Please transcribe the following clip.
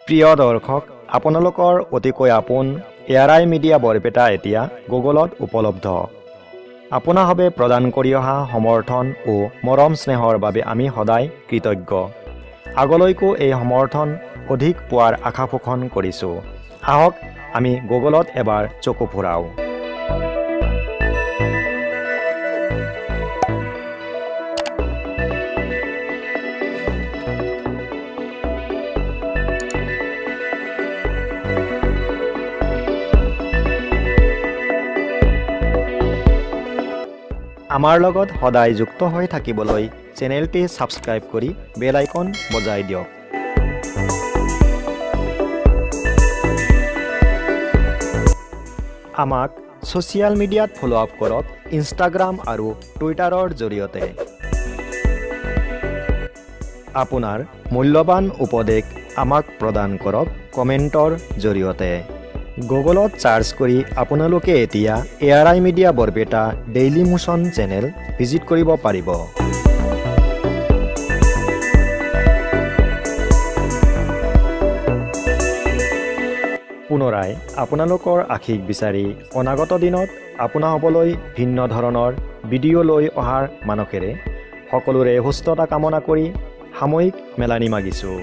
প্ৰিয় দৰ্শক, আপোনালোকৰ অতিকৈ আপোন এ আৰ I media Barpeta এতিয়া গুগলত উপলব্ধ। আপোনাসবে প্ৰদান কৰি অহা সমৰ্থন ও মৰম স্নেহৰ বাবে আমি সদায় কৃতজ্ঞ। আগলৈকো এই সমৰ্থন অধিক পোৱাৰ আশা পোষণ কৰিছোঁ। আহক, আমি গুগলত এবাৰ চকু ফুৰাওঁ। আমাৰ লগত সদায় যুক্ত হৈ থাকিবলৈ চেনেলটি ছাবস্ক্ৰাইব কৰি বেল আইকন বজাই দিয়ক। আমাক ছ'চিয়েল মিডিয়াত ফ'ল' আপ কৰক ইনষ্টাগ্ৰাম আৰু টুইটাৰৰ জৰিয়তে। আপোনাৰ মূল্যৱান উপদেশ আমাক প্ৰদান কৰক কমেণ্টৰ জৰিয়তে। গুগলত চাৰ্চ কৰি আপোনালোকে এতিয়া A R I media Barpeta daily motion channel visit কৰিব পাৰিব। পুনৰাই আপোনালোকৰ আশীষ বিচাৰি অনাগত দিনত আপোনাসবলৈ ভিন্ন ধৰণৰ ভিডিঅ' লৈ অহাৰ মানসেৰে সকলোৰে সুস্থতা কামনা কৰি সাময়িক মেলানি মাগিছোঁ।